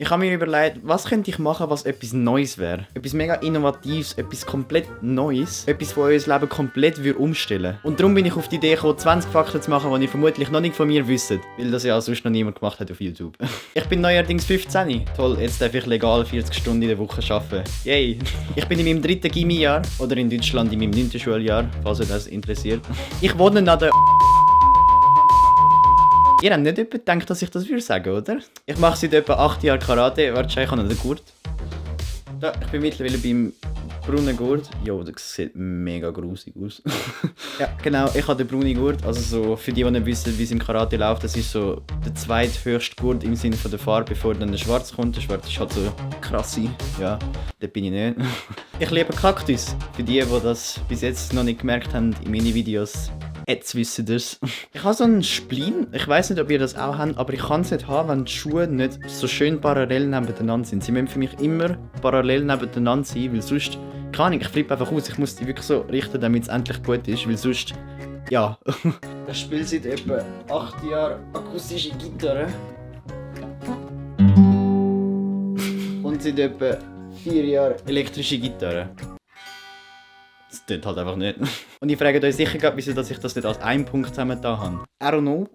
Ich habe mir überlegt, was könnte ich machen, was etwas Neues wäre. Etwas mega Innovatives, etwas komplett Neues. Etwas, das unser Leben komplett umstellen würde. Und darum bin ich auf die Idee gekommen, 20 Fakten zu machen, die ihr vermutlich noch nicht von mir wisst. Weil das ja sonst noch niemand gemacht hat auf YouTube. Ich bin neuerdings 15. Toll, jetzt darf ich legal 40 Stunden in der Woche arbeiten. Yay! Ich bin in meinem 3. Gimmi-Jahr. Oder in Deutschland in meinem 9. Schuljahr, falls euch das interessiert. Ich wohne an der... Ihr habt nicht etwa gedacht, dass ich das würde sagen, oder? Ich mache seit etwa 8 Jahren Karate. Warte, ich habe noch den Gurt. Da, ich bin mittlerweile beim braunen Gurt. Jo, das sieht mega grusig aus. Ja, genau, ich habe den braunen Gurt. Also so, für die nicht wissen, wie es im Karate läuft, das ist so der zweithöchste Gurt im Sinne von der Farbe, bevor dann der Schwarz kommt. Der Schwarz ist halt so krasse. Ja, dort bin ich nicht. Ich liebe Kaktus. Für die das bis jetzt noch nicht gemerkt haben in meinen Videos. Jetzt wissen das. Ich habe so einen Spleen. Ich weiß nicht, ob ihr das auch habt, aber ich kann es nicht haben, wenn die Schuhe nicht so schön parallel nebeneinander sind. Sie müssen für mich immer parallel nebeneinander sein, weil sonst, keine Ahnung, ich flippe einfach aus. Ich muss die wirklich so richten, damit es endlich gut ist, weil sonst, ja. Ich spiele seit etwa 8 Jahren akustische Gitarre. Und seit etwa 4 Jahren elektrische Gitarre. Das tut halt einfach nicht. Und ich frage euch sicher, wieso dass ich das nicht als einen Punkt zusammen da habe. I don't know.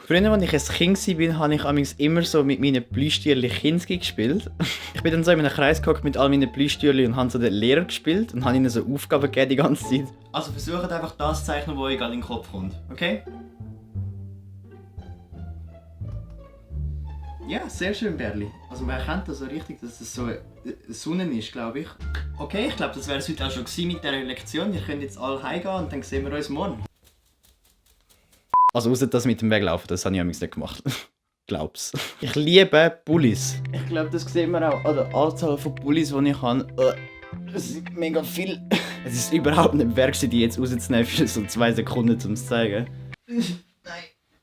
Früher, als ich ein Kind war, habe ich amigs immer so mit meinen Plüschtierchen Kinski gespielt. Ich bin dann so in einem Kreis gehockt mit all meinen Plüschtierchen und habe so den Lehrer gespielt und habe ihnen so Aufgaben gegeben die ganze Zeit. Also versucht einfach das zu zeichnen, was euch gerade in den Kopf kommt. Okay? Ja, sehr schön, Berli. Also man erkennt das so richtig, dass es so Sonne ist, glaube ich. Okay, ich glaube, das wäre es heute auch schon gewesen mit dieser Lektion. Ihr könnt jetzt alle heimgehen und dann sehen wir uns morgen. Also außer das mit dem Weglaufen, das habe ich amigs nicht gemacht. Glaub's. Ich liebe Pullis. Ich glaube, das sieht man auch an der Anzahl von Pullis, die ich habe. Das ist mega viel. Es ist überhaupt nicht wert, die jetzt rauszunehmen für so 2 Sekunden, um es zu zeigen. Nein,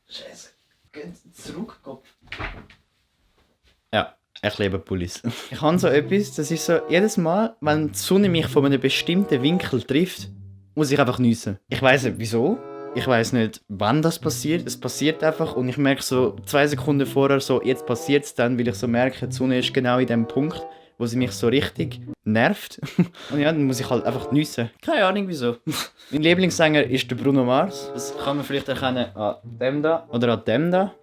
Scheiße. Geht zurück, Kopf. Ja, ich liebe Pullis. Ich habe so etwas, das ist so, jedes Mal, wenn die Sonne mich von einem bestimmten Winkel trifft, muss ich einfach niessen. Ich weiss nicht wieso, ich weiss nicht wann das passiert, es passiert einfach und ich merke so 2 Sekunden vorher so, jetzt passiert es dann, weil ich so merke, die Sonne ist genau in dem Punkt, wo sie mich so richtig nervt. Und ja, dann muss ich halt einfach niessen. Keine Ahnung wieso. Mein Lieblingssänger ist der Bruno Mars. Das kann man vielleicht erkennen an dem da oder an dem da.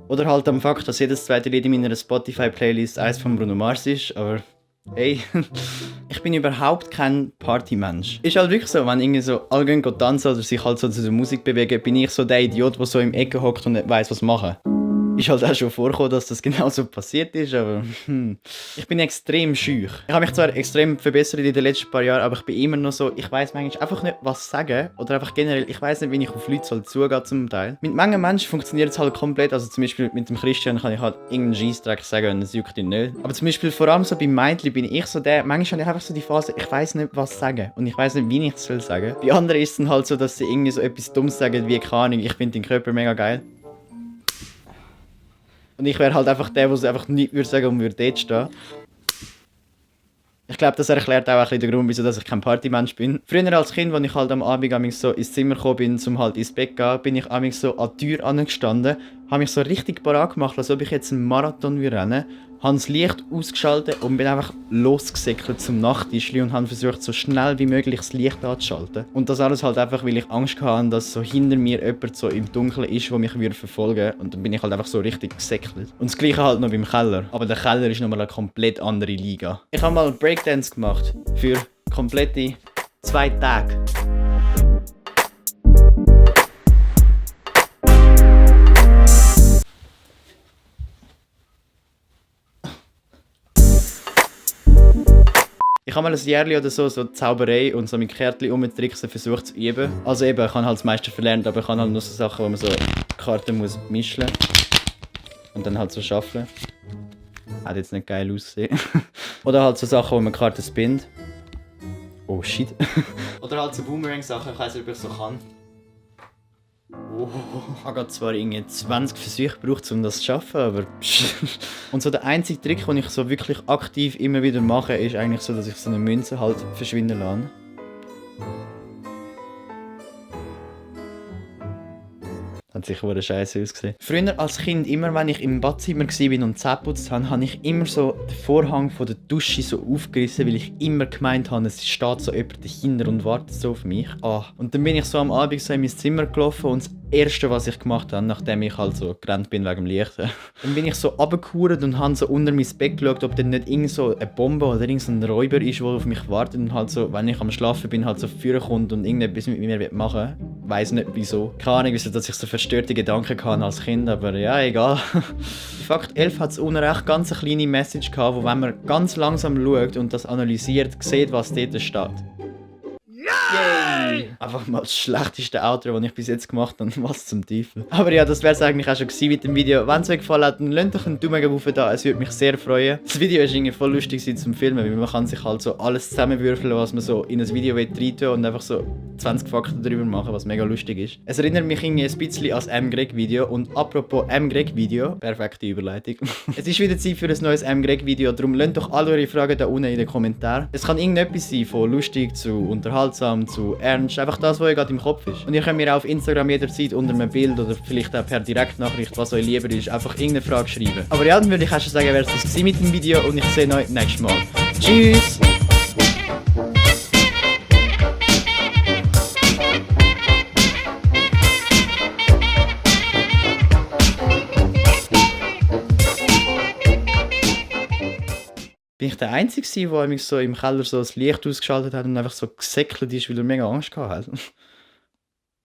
Oder halt am Fakt, dass jedes zweite Lied in meiner Spotify-Playlist eins von Bruno Mars ist, aber hey, ich bin überhaupt kein Partymensch. Ist halt wirklich so, wenn irgendwie so alle gehen tanzen oder sich halt so zu der Musik bewegen, bin ich so der Idiot, der so im Ecke hockt und nicht weiss, was machen. Ist halt auch schon vorgekommen, dass das genau so passiert ist, aber ich bin extrem schüch. Ich habe mich zwar extrem verbessert in den letzten paar Jahren, aber ich bin immer noch so, ich weiss manchmal einfach nicht, was sagen. Oder einfach generell, ich weiss nicht, wie ich auf Leute zugehen zum Teil. Mit manchen Menschen funktioniert es halt komplett, also zum Beispiel mit dem Christian kann ich halt irgendeinen Scheissdreck sagen und es juckt ihn nicht. Aber zum Beispiel vor allem so beim Mädchen bin ich so der, manchmal habe ich einfach so die Phase, ich weiss nicht, was sagen. Und ich weiss nicht, wie ich es soll sagen. Bei anderen ist es dann halt so, dass sie irgendwie so etwas Dummes sagen, wie keine Ahnung, ich finde den Körper mega geil. Und ich wäre halt einfach der, der einfach nichts würde sagen und würde dort stehen. Ich glaube, das erklärt auch ein bisschen den Grund, wieso ich kein Partymensch bin. Früher als Kind, als ich halt am Abend so ins Zimmer gekommen bin, um halt ins Bett zu gehen, bin ich so an die Tür angestanden, habe mich so richtig parat gemacht, als ob ich jetzt einen Marathon rennen würde, habe das Licht ausgeschaltet und bin einfach losgesäckelt zum Nachttischli und habe versucht, so schnell wie möglich das Licht anzuschalten. Und das alles halt einfach, weil ich Angst hatte, dass so hinter mir jemand so im Dunkeln ist, der mich verfolgen würde. Und dann bin ich halt einfach so richtig gesäckelt. Und das Gleiche halt noch beim Keller. Aber der Keller ist nochmal eine komplett andere Liga. Ich habe mal Breakdance gemacht. Für komplette 2 Tage. Ich habe mal ein Jahr oder so Zauberei und so mit Kärtchen rumtricksen versucht zu üben. Also eben, ich habe halt das meiste verlernt, aber ich habe halt noch so Sachen, wo man so Karten muss mischen und dann halt so schaffeln. Hat jetzt nicht geil ausgesehen. Oder halt so Sachen, wo man Karten spinnt. Oh shit. Oder halt so Boomerang-Sachen, ich weiss nicht, ob ich so kann. Oh, ich habe zwar irgendwie 20 Versuche gebraucht, um das zu schaffen, aber und so der einzige Trick, den ich so wirklich aktiv immer wieder mache, ist eigentlich so, dass ich so eine Münze halt verschwinden lasse. Hat sicher scheiße ausgesehen. Früher als Kind, immer wenn ich im Badzimmer war und Zähne geputzt habe, habe ich immer so den Vorhang von der Dusche so aufgerissen, weil ich immer gemeint habe, es steht so jemand dahinter und wartet so auf mich. Und dann bin ich so am Abend so in mein Zimmer gelaufen und das Erste, was ich gemacht habe, nachdem ich halt so gerannt bin wegen dem Licht, dann bin ich so runtergehauen und habe so unter mein Bett geschaut, ob dann nicht irgend so eine Bombe oder irgend so ein Räuber ist, der auf mich wartet und halt so, wenn ich am Schlafen bin, halt so vorkommt und irgendetwas mit mir machen will. Weiss nicht wieso. Keine Ahnung, wieso, dass ich so verstörte Gedanken hatte als Kind, aber ja, egal. Fakt 11 hat es unten recht ganz eine kleine Message gehabt, wo wenn man ganz langsam schaut und das analysiert, sieht, was dort steht. Yay! Einfach mal das schlechteste Outro, das ich bis jetzt gemacht habe. Was zum Teufel. Aber ja, das wäre es eigentlich auch schon gewesen mit dem Video. Wenn es euch gefallen hat, dann lasst doch einen Daumen rauf da. Es würde mich sehr freuen. Das Video war irgendwie voll lustig zum Filmen, weil man kann sich halt so alles zusammenwürfeln, was man so in ein Video reintun und einfach so 20 Fakten darüber machen, was mega lustig ist. Es erinnert mich irgendwie ein bisschen an das M-Greg-Video. Und apropos M-Greg-Video, perfekte Überleitung. Es ist wieder Zeit für ein neues M-Greg-Video, darum lasst doch alle eure Fragen da unten in den Kommentaren. Es kann irgendetwas sein, von lustig zu unterhaltsam zu ernst, einfach das, was euch gerade im Kopf ist. Und ihr könnt mir auch auf Instagram jederzeit unter einem Bild oder vielleicht auch per Direktnachricht, was euch lieber ist, einfach irgendeine Frage schreiben. Aber ja, dann würde ich auch schon sagen, wäre es das mit dem Video und ich sehe euch nächstes Mal. Tschüss! Bin ich der Einzige, der so im Keller so das Licht ausgeschaltet hat und einfach so gesäckelt ist, weil er mega Angst hatte?